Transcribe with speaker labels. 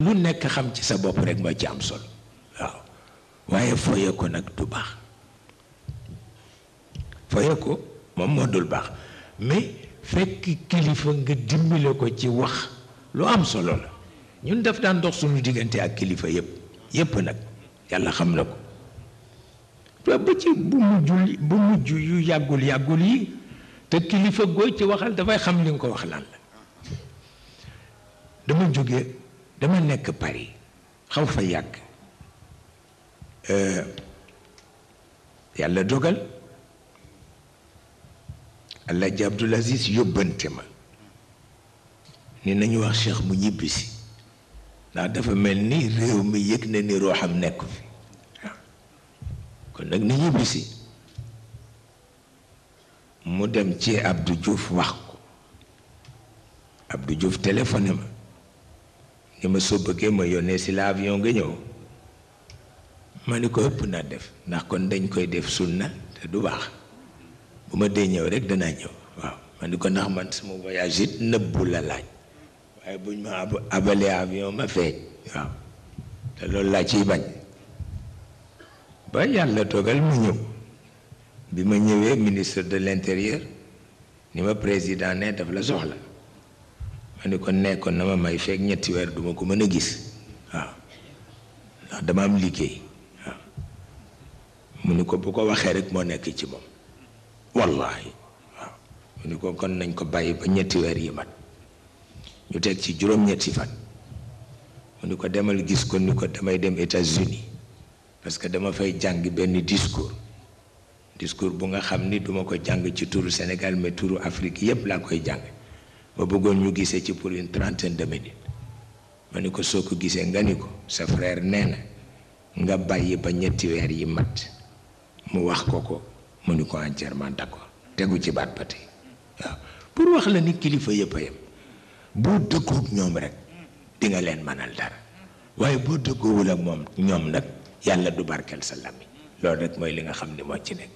Speaker 1: lu nekk xam ci sa bopp rek moo ci am solo waaw waaye foye ko nag du baax foye ko moom moo dul baax mais fekk kilifa nga dimbale ko ci wax lu am solo la ñun daf daan dox suñu diggante ak kilifa yépp nag yàlla xam na ko ba ci bu mujj yu yàggul yi te kilifa goo ci waxal dafay xam li nga ko wax lan la dama nekk Paris xaw fa yàgg yàlla dogal Alaaji Abdul Aziz yóbbante ma ni nañu wax Cheikh mu ñibbisi ndax dafa mel ni réew mi yëg na ni rooxam nekk fi waaw kon nag ni ñibbisi mu dem ci Abdou Diouf wax ko Abdou Diouf téléphoné ma ni ma soo bëggee ma yónnee si la avion nga ñëw ma ni ko ëpp naa def ndax kon dañ koy def sunna te du baax bu ma dee ñëw rek danaa ñëw waaw ma ni ko ndax man sama voyage it nëbbu la laaj waaye buñ ma abalee avion ma feeñ waaw te loolu laa ciy bañ ba yàlla dogal ma ñëw bi ma ñëwee ministre de l'intérieur ni ma président ne daf la soxla ma ni ko nekkoon na ma may fekk ñetti weer duma ko mën a gis waaw ndax dama am liggéey waaw mu ni ko bu ko waxee rek moo nekk ci moom wallahi waaw mu ni ko kon nañ ko bàyyi ba ñetti weer yi mat ñu teg ci juróom-ñetti fan mu ni ko demal gis ko ni ko damay dem États-Unis parce que dama fay jàng benn discours bu nga xam ni duma ko jàng ci turu Sénégal mais turu Afrique yépp laa koy jàng ma bëggoon ñu gisee ci pour une trentaine de minutes ma ni ko soo ko gisee nga ni ko sa frère nee na nga bàyyi ba ñetti weer yi mat mu wax ko mu ni ko entièrement d'accord tegu ci baat ba tey waaw pour wax la ni kilifa yëpp a yem boo dëggoog ñoom rek di nga leen mënal dara waaye boo dëggoowul ak moom ñoom nag yàlla du barkeel sa làmmiñ loolu rek mooy li nga xam ni moo ci nekk